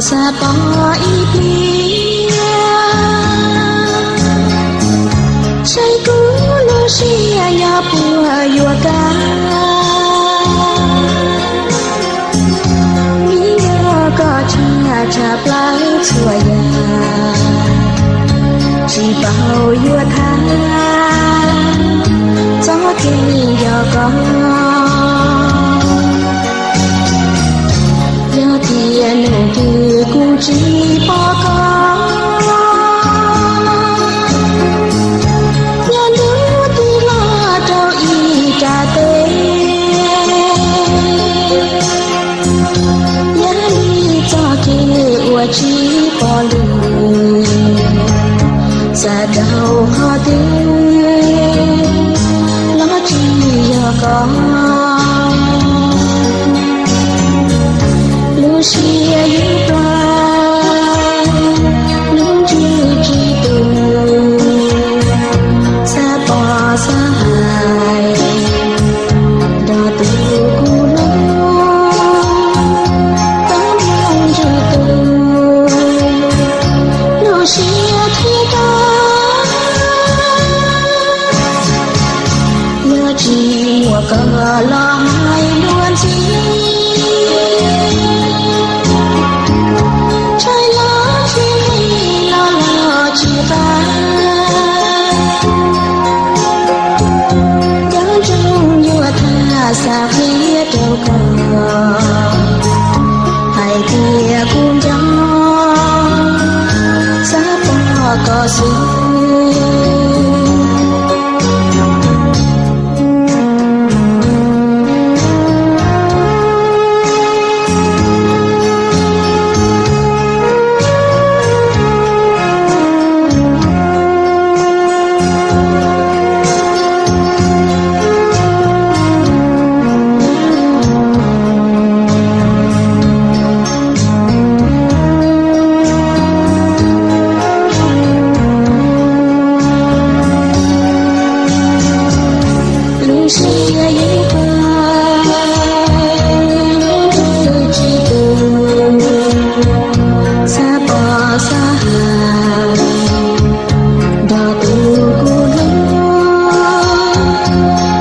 Xav pom ib pliag, saib kuv lub siab nyob puas yuav kam. Vim yog koj tshaj tshaj plaws txhua yam, tsis paub yuav tham txoj kev nco koj. Yog tias nus twg kuv tsis pom koj, nyob ntuj tig los rau ib rab teb. Yog li txoj kev uas tsis pom lus, xav rau qhov twg los tsis yog koj. Lub siab yeej plab, lub ntsws tsis tu, xav pom xav hais, nrog tus kuv hlub, tab nrog ntsws tu, lub siab thiab koj. Yog tsis muaj koj los hais luag ntxhi, ntshai los tsis nqis los los tsis qab. Nco ntsoov yuav tham xav qhia rau koj, hais tias kuv nco, xav pom koj xwb. Lub siab yeej plab, lub ntsws tsis tu, xav pom xav hais, nrog tus kuv hlub,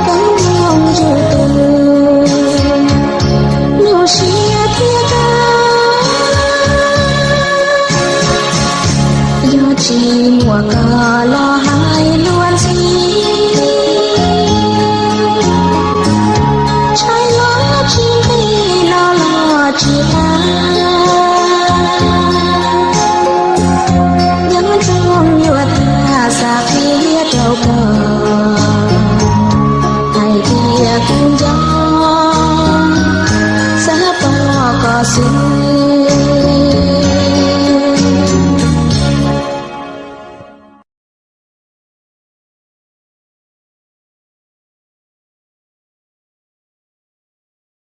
tab nrog ntsws tu, lub siab thiab koj. Yog tsis muaj koj los hais luag ntxhi, ntshai los tsis nqis los los tsis qab. Nco ntsoov yuav tham xav qhia rau koj, hais tias kuv nco, xav pom koj xwb.